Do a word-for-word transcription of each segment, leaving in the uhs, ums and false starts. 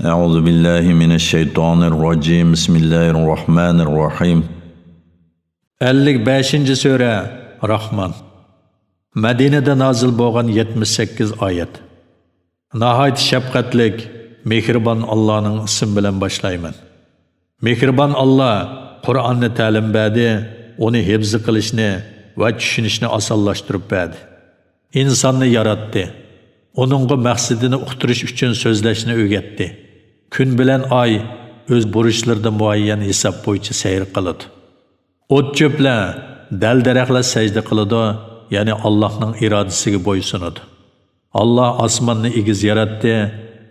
أعوذ بالله من الشيطان الرجيم. بسم الله الرحمن الرحيم. ئەللىك بەشىنچى سۈرە، راھمان. مەدىنىدە نازىل بولغان يەتمىش سەككىز ئايەت. ناھايىتى شەپقەتلىك، مېھرىبان ئاللانىڭ ئىسمى بىلەن باشلايمەن. مېھرىبان ئاللا قۇرئاننى تەلىم بەردى، ئۇنى ھىپزى قىلىشنى ۋە چۈشىنىشنى ئاسانلاشتۇرۇپ بەردى. ئىنساننى ياراتتى. ئۇنىڭغا مەقسىتىنى ئۇقتۇرۇش ئۈچۈن سۆزلەشنى ئۆگەتتى. كۈن بىلەن ئاي ئۆز بۇرۇچلىرىدا مۇئەييەن ھېساب بويىچە سەير قىلىدۇ. ئوت-چۆپلەر، دەل-دەرەخلەر سەجدە قىلىدۇ، يەنى ئاللاھنىڭ ئىرادىسىگە بويسۇنىدۇ. ئاللا ئاسماننى ئېگىز ياراتتى،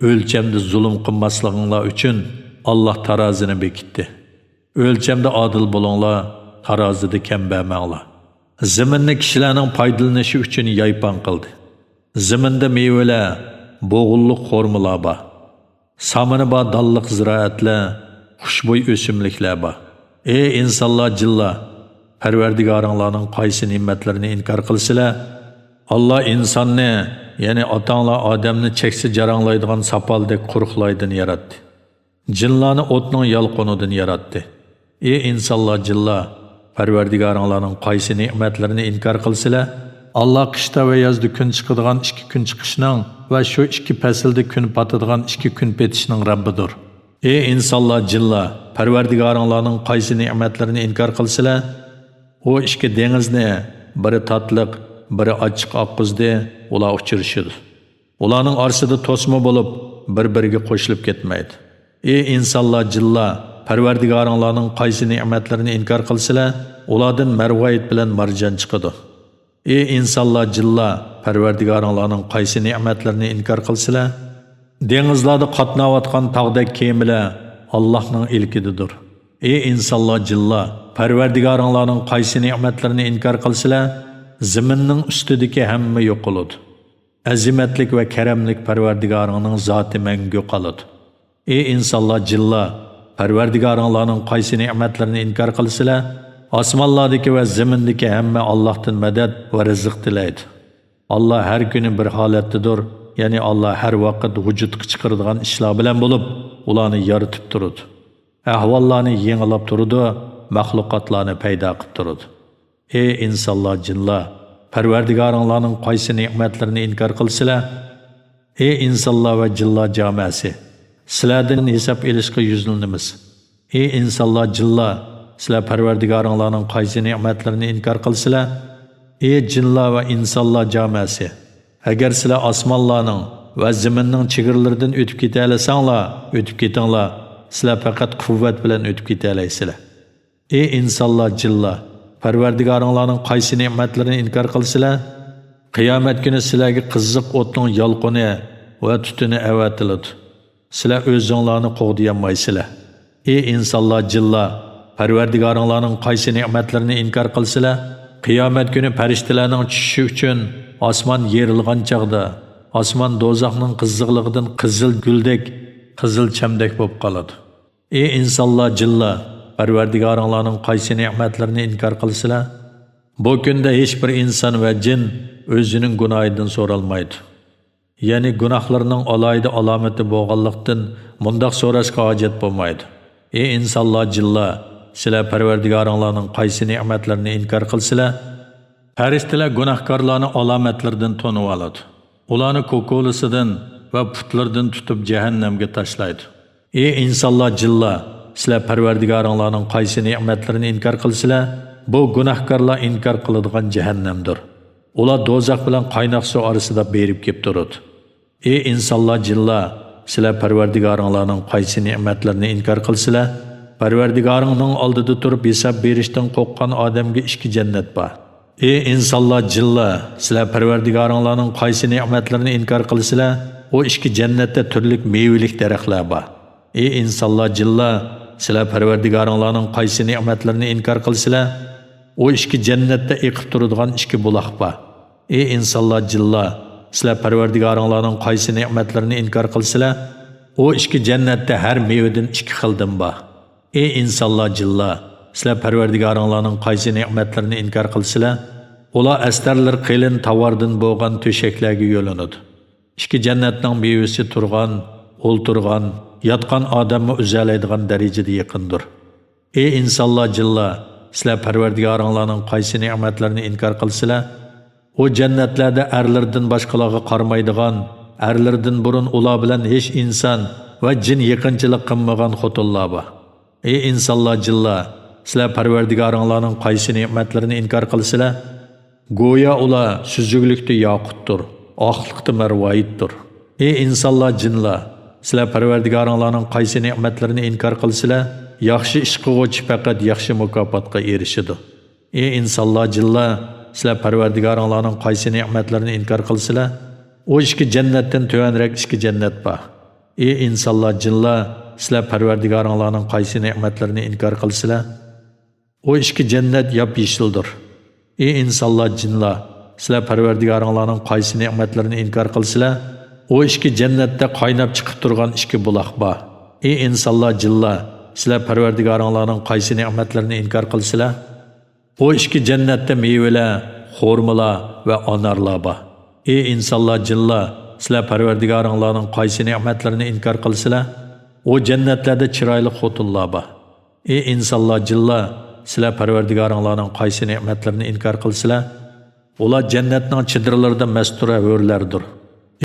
ئۆلچەمدە زۇلۇم قىلماسلىقىڭلار ئۈچۈن ئاللا تارازىنى بېكىتتى. ئۆلچەمدە ئادىل بولۇڭلار، تارازىدا كەم بەرمەڭلار. زېمىننى كىشىلەرنىڭ پايدىلىنىشى ئۈچۈن يايپان قىلدى. زېمىندا مېۋىلەر، بوغۇملۇق خورمىلار بار. سامىنى بار دانلىق زىرائەتلەر، خۇشبۇي ئۆسۈملۈكلەر بار. ئى ئىنسانلار، جىنلار، پەرۋەردىگارىڭلارنىڭ قايسى نېمەتلىرىنى ئىنكار قىلىسىلەر؟ ئاللا ئىنساننى، يەنى ئاتاڭلار ئادەمنى چەكسە جاراڭلايدىغان ساپالدەك قۇرۇق لايدىن ياراتتى. جىنلارنى ئوتنىڭ يالقۇنىدىن ياراتتى. ئى ئىنسانلار، جىنلار، پەرۋەردىگارىڭلارنىڭ قايسى نېمەتلىرىنى ئىنكار قىلىسىلەر؟ ئاللا قىشتا ۋە يازدا كۈن چىقىدىغان ئىككى كۈن چىقىشنىڭ ۋە شۇ ئىككى پەسىلدە كۈن پاتىدىغان ئىككى كۈن پېتىشنىڭ رەببىدۇر. ئى ئىنسانلار، جىنلار، پەرۋەردىگارىڭلارنىڭ قايسى نېمەتلىرىنى ئىنكار قىلىسىلەر؟ ئۇ ئىككى دېڭىزنى، بىرى تاتلىق، بىرى ئاچچىق ئاققۇزدى، ئۇلار ئۇچرىشىدۇ. ئۇلارنىڭ ئارىسىدا توسما بولۇپ، بىر-بىرىگە قوشۇلۇپ كەتمەيدۇ. ئى ئىنسانلار، جىنلار، پەرۋەردىگارىڭلارنىڭ قايسى نېمەتلىرىنى ئىنكار قىلىسىلەر؟ ئۇلاردىن مەرۋايىت بىلەن مارجان چىقىدۇ. ئى ئىنسانلار، جىنلار، پەرۋەردىگارىڭلارنىڭ قايسى نېمەتلىرىنى ئىنكار قىلىسىلەر؟ دېڭىزلاردا قاتناۋاتقان تاغدەك كېمىلەر ئاللاھنىڭ ئىلكىدىدۇر. ئى ئىنسانلار، جىنلار، پەرۋەردىگارىڭلارنىڭ قايسى نېمەتلىرىنى ئىنكار قىلىسىلەر؟ زېمىننىڭ ئۈستىدىكى ھەممە يوقىلىدۇ. ئەزىمەتلىك ۋە كەرەملىك پەرۋەردىگارىڭنىڭ زاتى مەڭگۈ قالىدۇ. ئى ئىنسانلار، جىنلار، پەرۋەردىگارىڭلارنىڭ قايسى نېمەتلىرىنى ئىنكار قىلىسىلەر؟ ئاسمانلاردىكى ۋە زېمىندىكى ھەممە ئاللاھتىن مەدەت ۋە رىزىق تىلەيدۇ. ئاللا ھەر كۈنى بىر ھالەتتىدۇر، يەنى ئاللا ھەر ۋاقىت ۋۇجۇدقا چىقىرىدىغان ئىشلار بىلەن بولۇپ، ئۇلارنى يارىتىپ تۇرىدۇ. ئەھۋاللارنى يېڭىلاپ تۇرىدۇ، مەخلۇقاتلارنى پەيدا قىلىپ تۇرىدۇ. ئى ئىنسانلار، جىنلار، پەرۋەردىگارىڭلارنىڭ قايسى نېمەتلىرىنى ئىنكار قىلىسىلەر؟ ئى ئىنسانلار ۋە جىنلار جامەسى، سىلەردىن ھېساب ئېلىشقا يۈزلىنىمىز. ئى ئىنسانلار، جىنلار، سىلەر پەرۋەردىگارىڭلارنىڭ قايسى نېمەتلىرىنى ئىنكار قىلىسىلەر؟ ئى جىنلار ۋە ئىنسانلار جامەسى، ئەگەر سىلەر ئاسمانلارنىڭ ۋە زېمىننىڭ چېگرىلىرىدىن ئۆتۈپ كېتەلىسەڭلار، ئۆتۈپ كېتىڭلار، سىلەر پەقەت قۇۋۋەت بىلەن ئۆتۈپ كېتەلەيسىلەر. ئى ئىنسانلار، جىنلار، پەرۋەردىگارىڭلارنىڭ قايسى نېمەتلىرىنى ئىنكار قىلىسىلەر؟ قىيامەت كۈنى سىلەرگە قىزىق ئوتنىڭ يالقۇنى ۋە تۈتۈنى ئەۋەتىلىدۇ. سىلەر ئۆزۈڭلارنى قوغدىيالمايسىلەر. ئى ئىنسانلار، جىنلار، پەرۋەردىگارىڭلارنىڭ قايسى نېمەتلىرىنى ئىنكار قىلىسىلەر؟ قىيامەت كۈنى پەرىشتىلەرنىڭ چۈشۈشى ئۈچۈن ئاسمان يېرىلغان چاغدا، ئاسمان دوزاخنىڭ قىزىقلىقىدىن قىزىل گۈلدەك قىزىل چەمدەك بولۇپ قالىدۇ. ئى ئىنسانلار، جىنلار، پەرۋەردىگارىڭلارنىڭ قايسى نېمەتلىرىنى ئىنكار قىلىسىلەر؟ بۇ كۈندە ھېچ بىر ئىنسان ۋە جىن ئۆزىنىڭ گۇناھىدىن سورالمايدۇ. يەنى گۇناھلىرىنىڭ ئالاھىدە ئالامىتى بولغانلىقتىن، مۇنداق سوراشقا ھاجەت بولمايدۇ. ئى ئىنسانلار، جىنلار، سىلەر پەرۋەردىگارىڭلارنىڭ قايسى نېمەتلىرىنى ئىنكار قىلىسىلەر؟ پەرىشتىلەر گۇناھكارلارنى ئالامەتلىرىدىن تونۇۋالىدۇ. ئۇلارنى كوكۇلىسىدىن ۋە پۇتلىرىدىن تۇتۇپ جەھەننەمگە تاشلايدۇ. ئى ئىنسانلار، جىنلار، سىلەر پەرۋەردىگارىڭلارنىڭ قايسى نېمەتلىرىنى ئىنكار قىلىسىلەر؟ بۇ گۇناھكارلار ئىنكار قىلىدىغان جەھەننەمدۇر. ئۇلار دوزاخ بىلەن قايناق سۇ ئارىسىدا بېرىپ كېلىپ تۇرىدۇ. ئى ئىنسانلار، جىنلار، سىلەر پەرۋەردىگارىڭلارنىڭ قايسى نېمەتلىرىنى ئىنكار قىلىسىلەر؟ پەرۋەردىگارىڭنىڭ ئالدىدا تۇرۇپ ھېساب بېرىشتىن قورققان ئادەمگە ئىككى جەننەت بار. ئى ئىنسانلار، جىنلار، سىلەر پەرۋەردىگارىڭلارنىڭ قايسى نېمەتلىرىنى ئىنكار قىلىسىلەر؟ ئۇ ئىككى جەننەتتە تۈرلۈك مېۋىلىك دەرەخلەر بار. ئى ئىنسانلار، جىنلار، سىلەر پەرۋەردىگارىڭلارنىڭ قايسى نېمەتلىرىنى ئىنكار قىلىسىلەر؟ ئۇ ئىككى جەننەتتە ئېقىپ تۇرىدىغان ئىككى بۇلاق بار. ئى ئىنسانلار، جىنلار، سىلەر پەرۋەردىگارىڭلارنىڭ قايسى نېمەتلىرىنى ئىنكار قىلىسىلەر؟ ئۇ ئىككى جەننەتتە ھەر مېۋىدىن ئىككى خىلدىن بار. ئى ئىنسانلار، جىنلار، سىلەر پەرۋەردىگارىڭلارنىڭ قايسى نېمەتلىرىنى ئىنكار قىلىسىلەر؟ ئۇلار ئەستەرلىرى قېلىن تاۋاردىن بولغان تۆشەكلەرگە يۆلىنىدۇ. ئىككى جەننەتنىڭ مېۋىسى تۇرغان، ئولتۇرغان، ياتقان ئادەممۇ ئۈزەلەيدىغان دەرىجىدە يېقىندۇر. ئى ئىنسانلار، جىنلار، سىلەر پەرۋەردىگارىڭلارنىڭ قايسى نېمەتلىرىنى ئىنكار قىلىسىلەر؟ ئۇ جەننەتلەردە ئەرلىرىدىن باشقىلارغا قارىمايدىغان، ئەرلىرىدىن بۇرۇن ئۇلار بىلەن ھېچ ئىنسان ۋە جىن يېقىنچىلىق قىلمىغان خوتۇنلار بار. ئى ئىنسانلار، جىنلار، سىلەر پەرۋەردىگارىڭلارنىڭ قايسى نېمەتلىرىنى ئىنكار قىلىسىلەر؟ گويا ئۇلار سۈزۈكلۈكتە ياقۇتتۇر، ئاقلىقتا مەرۋايىتتۇر. ئى ئىنسانلار، جىنلار، سىلەر پەرۋەردىگارىڭلارنىڭ قايسى نېمەتلىرىنى ئىنكار قىلىسىلەر؟ ياخشى ئىش قىلغۇچى پەقەت ياخشى مۇكاپاتقا ئېرىشىدۇ. ئى ئىنسانلار، جىنلار، سىلەر پەرۋەردىگارىڭلارنىڭ قايسى نېمەتلىرىنى ئىنكار قىلىسىلەر؟ ئۇ ئىككى جەننەتتىن تۆۋەنرەك ئىككى جەننەت بار. ئى ئىنسانلار، جىنلار، سىلەر پەرۋەردىگارىڭلارنىڭ قايسى نېمەتلىرىنى ئىنكار قىلىسىلەر؟ ئۇ ئىككى جەننەت ياپيېشىلدۇر. ئى ئىنسانلار، جىنلار، سىلەر پەرۋەردىگارىڭلارنىڭ قايسى نېمەتلىرىنى ئىنكار قىلىسىلەر؟ ئۇ ئىككى جەننەتتە قايناپ چىقىپ تۇرغان ئىككى بۇلاق بار. ئى ئىنسانلار، جىنلار، سىلەر پەرۋەردىگارىڭلارنىڭ قايسى نېمەتلىرىنى ئىنكار قىلىسىلەر؟ ئۇ ئىككى جەننەتتە مېۋىلەر، خورمىلار ۋە ئانارلار بار. ئى ئىنسانلار، جىنلار، سىلەر پەرۋەردىگارىڭلارنىڭ قايسى نېمەتلىرىنى ئىنكار قىلىسىلەر؟ ئۇ جەننەتلەردە چىرايلىق خوتۇنلار بار. ئى ئىنسانلار، جىنلار، سىلەر پەرۋەردىگارىڭلارنىڭ قايسى نېمەتلىرىنى ئىنكار قىلىسىلەر؟ ئۇلار جەننەتنىڭ چېدىرلىرىدا مەستۇرە ھۆرلەردۇر.